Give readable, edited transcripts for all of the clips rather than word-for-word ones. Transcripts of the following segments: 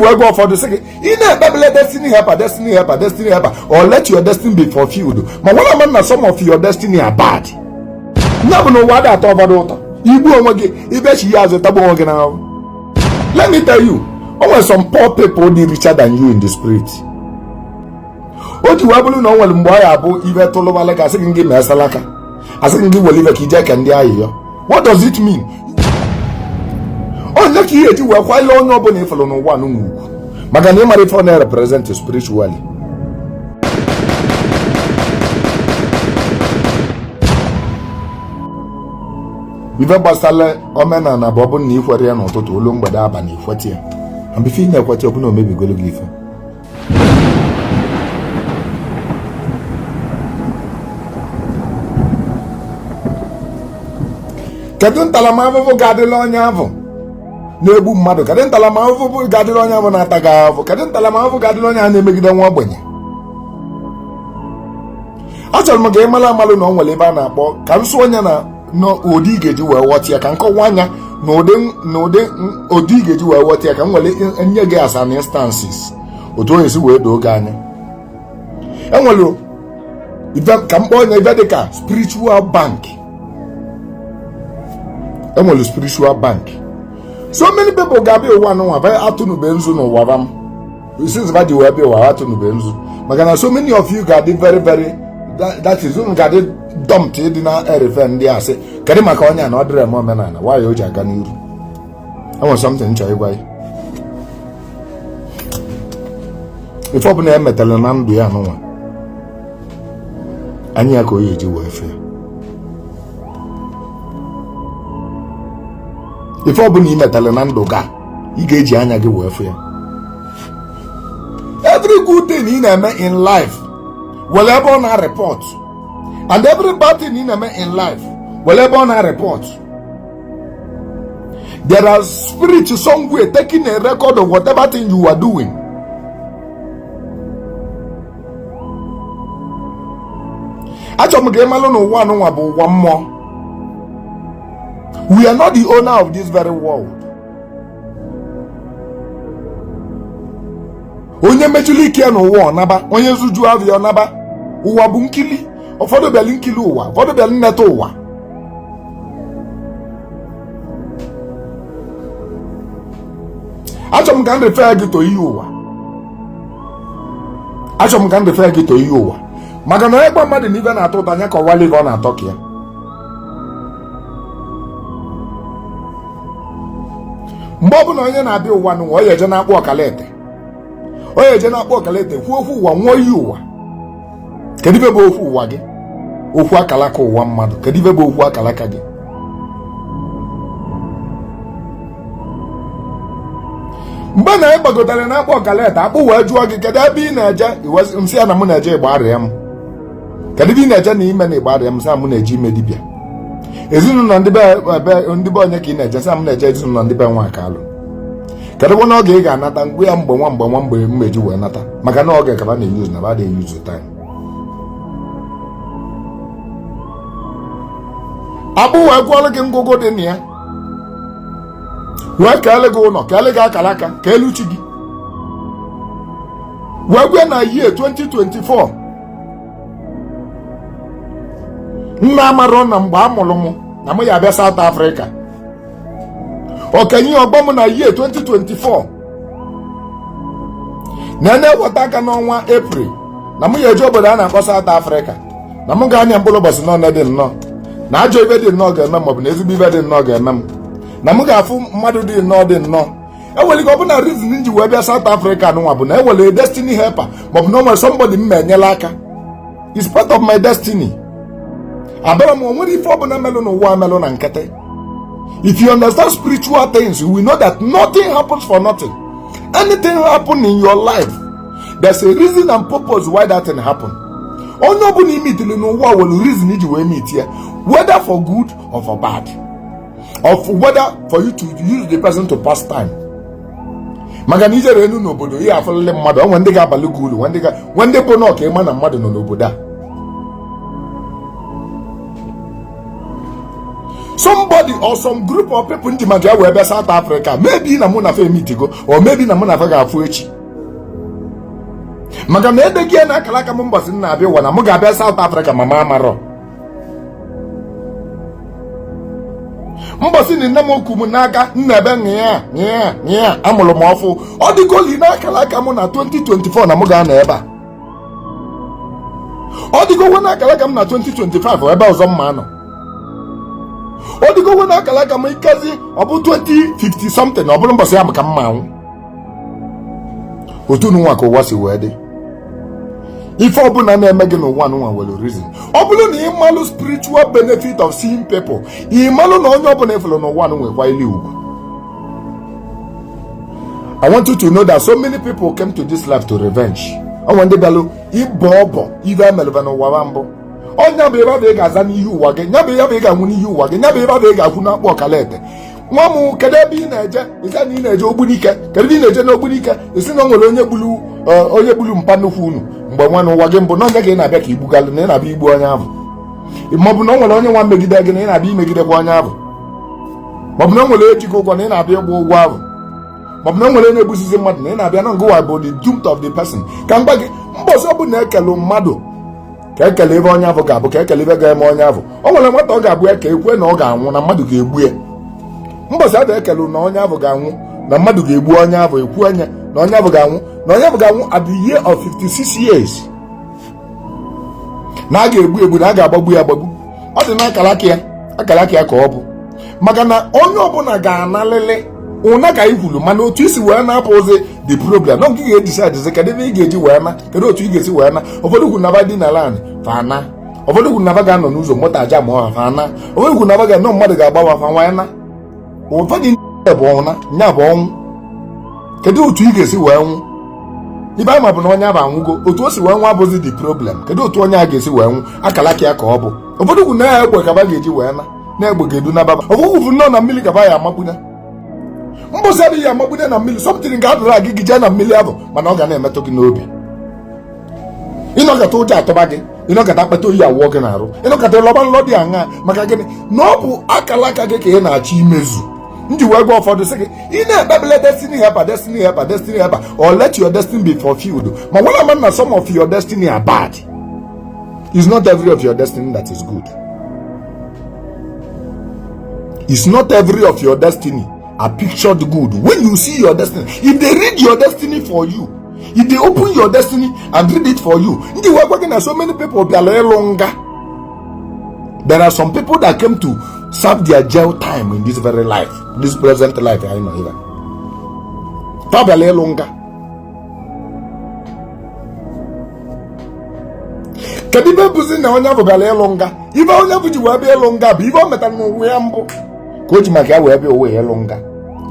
wee gwa ụfọdụ sị gị ị na-ekpebele destiny helper, destiny helper, destiny helper, or let your destiny be fulfilled. Ma nwere ama na some of your destiny are bad. Ya bụ na ụwa dị atọ ụfọdụ ụtọ, igbu onwe gị, ibechi ya azụ, tagbu onwe gị n'ahụ. Let me tell you, o nwere some poor people dị richer than you in the spirit. O ji wee bụrụ na o nwere mgbe ọ ya abụ ibe tụlụbalị ka asị gị gị mee salaka, asị gị gị were ibe ka ije ka ndị ayịyọ. What does it mean? Onye ka ihe eji wee kwale onye ọbụla ịfụrụ n'ụwa n'ugwu, maka na ịmara ife ọ na-represent spiritually. Ife gbasara omenala bụ ọ bụrụ na ị kwere ya n'ụtụtụ, olu mgbede, abalị ikweta ya, and before ị na-ekweta, ọ bụ na o mebigolo gị ife. Kedu ntaramahụhụ ga-adịla onye ahụ na-egbu mmadụ? Kedu ntaramahụhụ ga-adịla onye ahụ na-ata gị ahụhụ? Kedu ntaramahụhụ ga-adịla onye ahụ na-emegide nwa ogbenye? Achọrọ m ka ị mara amalụ na ọ nwere ebe a na-akpọ ka m sụọ onye na n'ụdị ị ga-eji wee ghọta ya, ka nkọwa anya n'ụdị n'ụdị ụdị ị ga-eji wee ghọta ya, ka m nwere nye gị as an instances otu onye si wee doo gị anya. Enwere ife ka m kpọọ onye ife dịka spiritual bank. Enwere spiritual bank. So many people ga-abịa ụwa n'ụwa ba atụnube nzu n'ụwa ba m since ba ji wee bịa ụwa atụnube nzu, maka na so many of you ga-adị very very that is unu ga-adị dumped ịdị na erefe ndị a sị kedu maka onye a na ọ dịrị eme omenala nwaanyị o ji aga n'iru. Enwere something nchọ ịgwa ya. Ife ọbụla e metara na ndụ ya n'ụwa anya ya ka o eji wee fee. Ife ọbụla ị metara na ndụ ga ị ga-eji anya gị wee fee ya. Every good thing ị na-eme in life were ebe ọ na-report, and every bad thing ị na-eme in life were ebe ọ na-report. There are spirits somewhere taking a record of whatever thing you are doing. Achọrọ m ka ị malụ na ụwa anụnwa bụ ụwa mmụọ. We are not the owner of this very world. Onye mechiri ike n'ụwa ọ naba, onye zuju avịa ọ naba. Ụwa bụ nkili. Ụfọdụ bịara nkili ụwa, ụfọdụ bịara nneta ụwa. Achọrọ m ka m refer gị to iyi ụwa. Achọrọ m ka m refer gị to iyi ụwa, maka na onye gba mmadụ na ibe na-atọ ụtọ anya ka ọwala ibe ọ na-atọ ka ya. Mgbe ọbụla onye na-abịa ụwa n'ụwa, ọ ya eje na-akpụ ọkalete, ọ ya eje na-akpụ ọkalete, kwuo okwu ụwa, nwụọ iyi ụwa. Kedu ibe bụ okwu ụwa gị? Okwu akalaka ụwa mmadụ. Kedu ibe bụ okwu akalaka gị? Mgbe na ị gbagotere na akpụ ọkalete, akpụ wee jụọ gị kedu ebe ị na-eje, nsị ya na mụ na-eje ịgba arịa m. Kedu ebe ị na-eje na ime na ịgba arịa m? Sị mụ na-eje ime dibịa. Ezinụlọ ndị be onye ka ị na-eje? Sị mụ na-eje ezinụlọ ndị be nwa akalụ. Kedu kwa n'oge ị ga-anata? Mgbe ya mgbe nwa mgbe nwa mgbe mmeji wee nata, maka na oge kaba na-eyuzu na ba na-eyuzu time. Akpụ wee gwọọlụ gị ngụgụ dị na ya, wee keele gị ụlọ, keele gị akara aka, ka elu chi gị wee gwe na year 2024. Nna amarọ na mgbe a mụrụ m na mụ ya abịa South Africa. Okenye ọgbọ m na year 2024 na na-eweta aka n'ọnwa April na mụ ya eje obodo a na-akpọ South Africa, na mụ ga-anya mkpụrụ ụbọchị nọ dị nnọọ na ajọ ibe dị nnọọ ga-eme, maọbụ na ezigbo ibe dị nnọọ ga-eme m, na mụ ga-afụ mmadụ dị nnọọ dị nnọọ. Enwere ike ọ bụ na reason m ji wee bịa South Africa nụnwa bụ na enwere destiny helper, maọbụ na o nwere somebody m ma enyela aka. Is part of my destiny. Abịara m, onwere ife ọbụla melụ n'ụwa melụ na nkịtị. If you understand spiritual things, you will know that nothing happens for nothing. Anything happen in your life, there's a reason and purpose why that thing happen. Onye ọbụla imitili n'ụwa nwere reason iji wee meet ya, whether for good or for bad, or for whether for you to use the person to pass time. Maka na ijere elu n'obodo ihe afụlịlị mmadụ, onwe ndị ga-abalị gị uru, nwe ndị bụ nọọ ka ịma na mmadụ nọ n'obodo a. Somebody Somebody or some group of people ndị maka ya wee bịa South Africa, maybe na mụ na fa emitigo, or maybe na mụ na fa ga-afụ echi, maka na edeghị ya na akara aka m mbọsị m na-abịa ụwa na mụ ga-abịa South Africa. Ma m amarọ mbọsị na nne m ku m n'aka nna ebe ṅịa ṅịa ṅịa amụrụ m ọfụ. Ọ dịgoli n'akara aka m na 2024 na mụ ga-anọ ebe a. Ọ dịgowe n'akara aka m na 2025 ebe ọzọ mma nọ. Ọ dịgowe n'akara aka m ikezi ọ bụ 2050 something, ọ bụrụ mbọsị ya maka mma anwụ. Otu nwa ka ụwa si wee dị. Ife ọbụla na-eme gị n'ụwa nụnwa nwere reason. Ọ bụrụ na ị malụ spiritual benefit of seeing people, ị malụ na onye ọbụla ịfụrụ n'ụwa nụ nwekwa ili ugwu. I want you to know that so many people came to this life to revenge. Ọ nwere ndị bịalụ ịbọ ọbọ ife emelụva n'ụwa mbụ. Onye bụ ebe ị ga-aza n'ihe ụwa gị, nya bụ ya bụ ị ga-anwụ n'ihe ụwa gị, nya bụ ebe ị ga-akwụ n'akpụ ọkala ete. Nwa m, kedu ebe ị na-eje? Ịsa na ị na-eje Ogbunike. Kedu ebe ị na-eje n'Ogbunike? Isi na o nwere onye gburu onye gburu mpa nnukwu unu mgbe nwa n'ụwa gị mbụ, na onye ka ị na-abịa ka igbugalụ, na ị na-abịa igbu onye ahụ, maọbụ na o nwere onye nwa megide gị, na ị na-abịa imegidekwa onye ahụ, maọbụ na o nwere eji gị ụgwọ, na ị na-abịa ịgba ụgwọ ahụ, maọbụ na o nwere na-egbusizi mmadụ, na ị na-abịa na ngụwa bụ the doomed of the person. Ka m gwa gị, mbọsị ọ bụla ekelu mmadụ ka ekele ebe onye ahụ ga-abụ, ka ekele ebe ga-eme onye ahụ. O nwere nwata ọ ga-abụ ya ka ekwe na ọ ga-anwụ, na mmadụ ga-egbu ya. Mbọsị abụ ekelu na onye ahụ ga-anwụ, na mmadụ ga-egbu onye ahụ, ekwu anya na onye ahụ ga-anwụ, na onye ahụ ga-anwụ at the year of 56 years, na a ga-egbu egbu, na a ga-agbagbu ya agbagbu. Ọ dị n'akara aka ya, akara aka ya ka ọ bụ, maka na onye ọbụla ga-analịlị ụna ka anyị kwuru. Mana otu isi wee na-apụ ozi the problem na nke ga-edecide kedu ebe ị ga-eji wee na, kedu otu ị ga-esi wee na. Ụfọdụ kwuru na ba dị na land fa na, ụfọdụ kwuru na ba ga-anọ n'ụzọ moto aja ma ọha fa na, ụfọdụ kwuru na ba ga-anọ mmadụ ga-agbawa fa nwanyị na, ụfọdụ bụ ọnwụ nya bụ ọnwụ. Kedu otu ị ga-esi wee nwụ? Ibe ama bụ na onye abụ anwụgo. Otu o si wee nwụ abụzi the problem. Kedu otu onye a ga-esi wee nwụ? Akara aka ya ka ọ bụ. Ụfọdụ kwuru na ya egbe kaba ga-eji wee na, na egbe ga-edu na baba. Ụfọdụ kwuru nọ na mmiri kaba ya amagbunye. Mbọsị adịghị amagbunye na mmiri, something ga-adụrụ gị gị jee na mmiri ahụ, mana ọ ga na-emetụ gị n'obi. Ịnọkọta ụjọ atọba gị, ịnọkọta akpata oyi awụọ gị n'arụ, ịnọkọta ịlọba nlọ dị aṅa. Maka gịnị? Na ọ bụ akara aka gị ka ị na-achọ imezu. Ndị wee gwa ụfọdụ sị gị, ị na-ekpebele destiny helper, destiny helper, destiny helper, or let your destiny be fulfilled. Ma gwara m na some of your destiny are bad. It's not every of your destiny that is good. It's not every of your destiny are pictured good. When you see your destiny, if they read your destiny for you, if they open your destiny and read it for you, ndị wee gwa gị na so many people bịara ịlụ nga. There are some people that came to serve their jail time in this very life, this present life anyị nọ here. Fa bịara ịlụ nga. Kedu ibe bụzi na onye ahụ bịara ịlụ nga? Ibe onye bụ ji wee bịa ịlụ nga bụ ibe o metara n'ụwa ya mbụ ka o ji maka ya wee bịa ụwa ya ịlụ nga.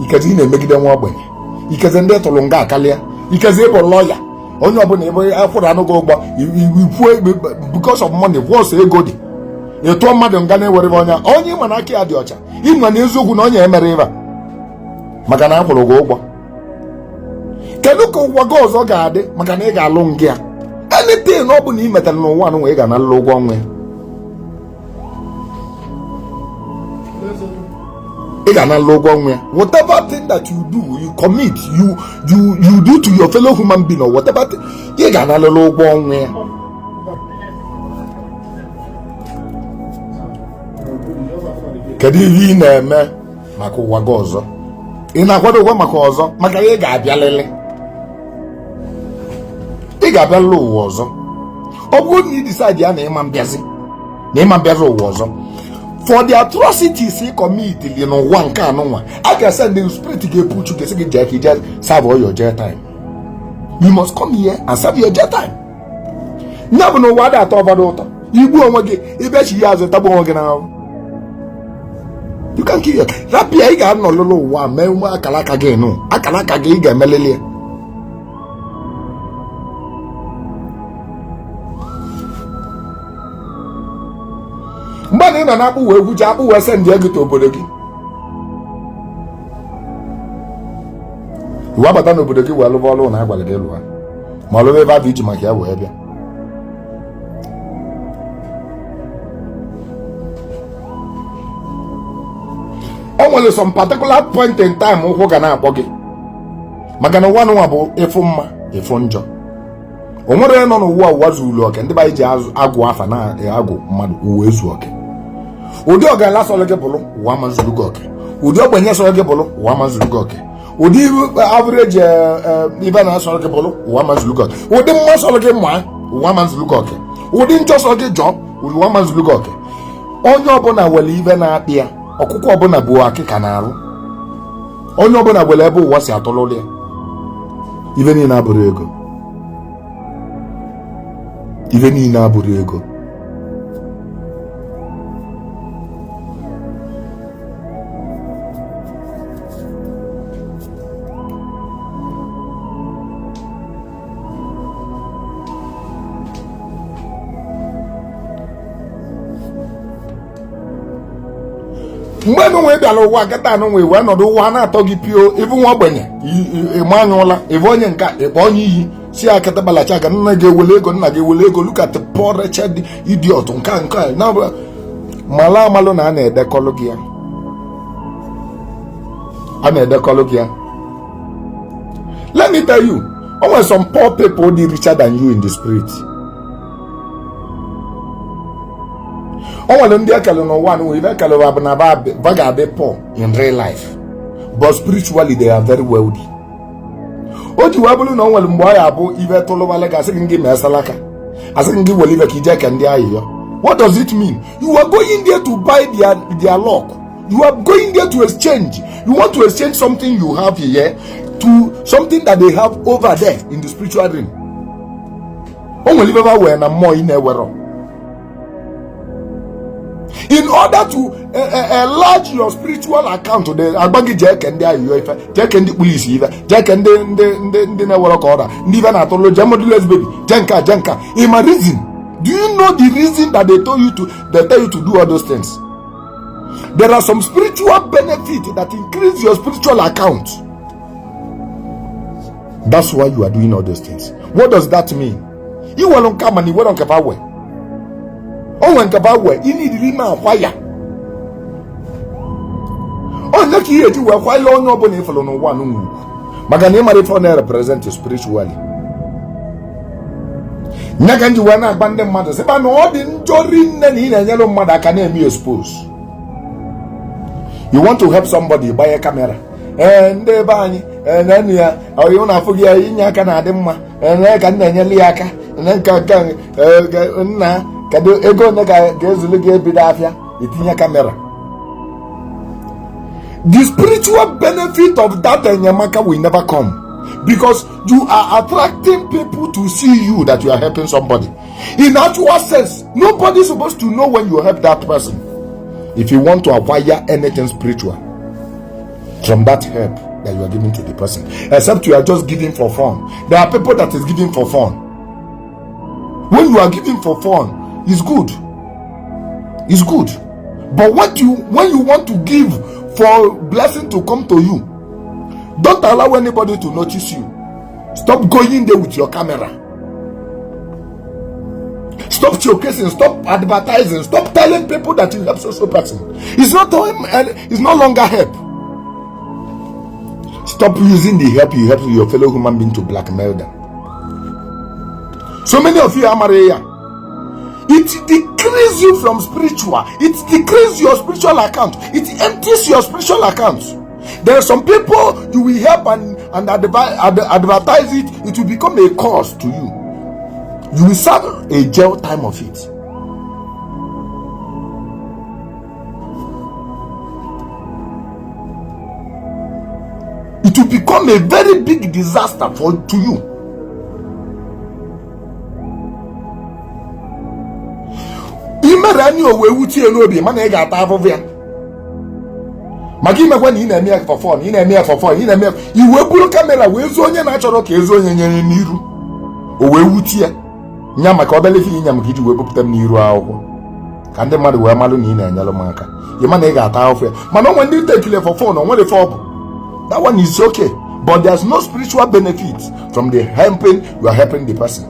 Ikezi ị na-emegide nwa ogbenye, ikezi ndị tụrụ nga akarịa, ikezi ịbụ lọya, onye ọbụla ebe akwụrụ anụ gị ụgbọ ikwuo because of money, gwọsọ ego dị, ịtụọ mmadụ nga na-ewere onye onye ịma na aka ya dị ọcha, ịma na eziokwu na onye emere ịba maka na akwụrụ gị ụgwọ. Kedu ka ụwa gị ọzọ ga-adị maka na ị ga-alụ nga ya? Anything ọ bụla ị metara n'ụwa anụnwa, ị ga-analụ ụgwọ ọnwa ya. Ị ga-analụ ụgwọ ọnwa ya. Whatever thing that you do, you commit, you do to your fellow human being or whatever thing, ị ga-analụ ụgwọ ọnwa ya. Kedu ihe ị na-eme maka ụwa gị ọzọ? Ị na-akwado ụgwọ maka ọzọ? Maka ya ị ga-abịalịlị, ị ga-abịalịlị ụwa ọzọ. Ọ bụrụ na ị decide ya na ịma mbịazi, na ịma mbịazi ụwa ọzọ, for the atrocities ị commit n'ụwa nke anụnwa, a ga-send the spirit ga-epuchu ga-esi gị jee ka ije serve all your jail time. You must come here and serve your jail time. Ya bụ na ụwa dị atọ ụfọdụ ụtọ. Igbu onwe gị, ịbịachi ya azụ, tagbu onwe gị n'ahụ. You can kill your rapịa. Ị ga-anọlụlụ ụwa mee ume akara aka gị nụ, akara aka gị ị ga-emelili ya. Mgbe na ị nọ na-akpụ wee gwuche akpụ wee send gị to obodo gị, iwe abata n'obodo gị wee lụba ọlụ na agwara gị lụọ, ma ọlụba ebe abụ iji maka ya wee bịa. nwere some particular point in time ụkwụ ga na-akpọ gị, maka na ụwa nụnwa bụ ịfụ mma ịfụ njọ. O nwere onye nọ n'ụwa ụwa zuru oke. Ndị be anyị ji agụ afa na-agụ mmadụ ụwa ezu oke. Ụdị ọgaranya sọrọ gị bụrụ, ụwa ama zuru gị oke. Ụdị ogbenye sọrọ gị bụrụ, ụwa ama zuru gị oke. Ụdị average ibe na sọrọ gị bụrụ, ụwa ama zuru gị oke. Ụdị mma sọrọ gị mma, ụwa ama zuru gị oke. Ụdị njọ sọrọ gị jọọ, ụwa ama zuru gị oke. Onye ọbụla nwere ibe na-akpị ya. Ọkụkọ ọbụla bụ akịka na-arụ. Onye ọbụla nwere ebe ụwa si atụlụlụ ya. Ibe niile abụrụ ego, ibe niile abụrụ ego. Mgbe nụnwa ị bịara ụwa kịta nụnwa, wee nọdụ, ụwa na-atọ gị pio. Ịbụ nwa ogbenye, ịma anya ụla. Ịbụ onye nka, ịkpọ onye iyi si ya kịta balacha ka nna gị ewele ego, nna gị ewele ego. Look at the poor wretched idiot. Nke a na mala amalụ na a na-edekọlụ gị ya, a na-edekọlụ gị ya. Let me tell you, o nwere some poor people dị richer than you in the spirit. O nwere ndị ekele n'ụwa n'ụwa, ibe ekele bụ na ba ga-adị poor in real life, but spiritually they are very wealthy. O ji wee bụrụ na o nwere mgbe ọ ya abụ ibe tụlụbalị ga asị gị gị mee salaka, asị gị were ibe ka ije ke ndị ayịyọ. What does it mean? You are going there to buy their luck. You are going there to exchange. You want to exchange something you have here to something that they have over there in the spiritual realm. O nwere ibe ba wee na mmụọ ị na-ewero. In order to enlarge your spiritual account, they agba gị jee ke ndị ayịyọ ife, jee ke ndị kpuru isi ife, jee ke ndị na-ewere ka ọra, ndị ife na-atụlụ, jee motherless baby, jee nka, jee nka. Ịma reason? Do you know the reason that they tell you to do all those things? There are some spiritual benefit that increase your spiritual account. That's why you are doing all those things. What does that mean? Iwere nke mana iwere nke ba wee o nwere nke ba wee ị nidiri ime akwa ya onye ka ihe eji wee kwale onye ọbụla ịfụrụ n'ụwa n'ugwu, maka na ịmara ife ọ na-represent spiritually. Nya ka m ji wee na-agba ndị mmadụ sịba na ọ dị njọ rinne na ị na-enyere mmadụ aka na-eme expose. You want to help somebody, gbanye camera. Ee, ndị ebe anyị enenu ya ọyụ na-afụ gị ya, inye aka na-adị mma. Ee, ka m na-enyere ya aka nka nna, kedu ego one ga-ezulu gị ebido afịa? Itinye camera. The spiritual benefit of that enyemaka will never come, because you are attracting people to see you that you are helping somebody. In actual sense, nobody is supposed to know when you help that person. If you want to acquire anything spiritual from that help that you are giving to the person, except you are just giving for fun. There are people that is giving for fun. When you are giving for fun, it's good, it's good. But what you when you want to give for blessing to come to you, don't allow anybody to notice you. Stop going there with your camera. Stop showcasing, stop advertising, stop telling people that you help so person. It's no longer help. Stop using the help you help your fellow human being to blackmail them. So many of you are married. It decreases you from spiritual. It decreases your spiritual account. It empties your spiritual account. There are some people you will help and advertise it. It will become a curse to you. You will serve a jail time of it. It will become a very big disaster for to you. Imere anyị o wee wutie n'obi, mana ị ga-ata afụfụ ya maka imekwa na ị na-eme ya for fun. Ị na-eme ya for fun, ị na-eme ya i wee buru camera wee zuo onye na-achọrọ ka ezu onye nyere n'iru, o wee wutie nya maka obele ife inye m ka iji wee bupụta m n'iru akwụkwọ ka ndị mmadụ wee malụ na ị na-enyere m aka. Ị ma na ị ga-ata ahụfụ ya. Mana onwe ndị tekile for fun, o nwere ife ọ bụ. That one is okay, but there's no spiritual benefit from the helping you are helping the person.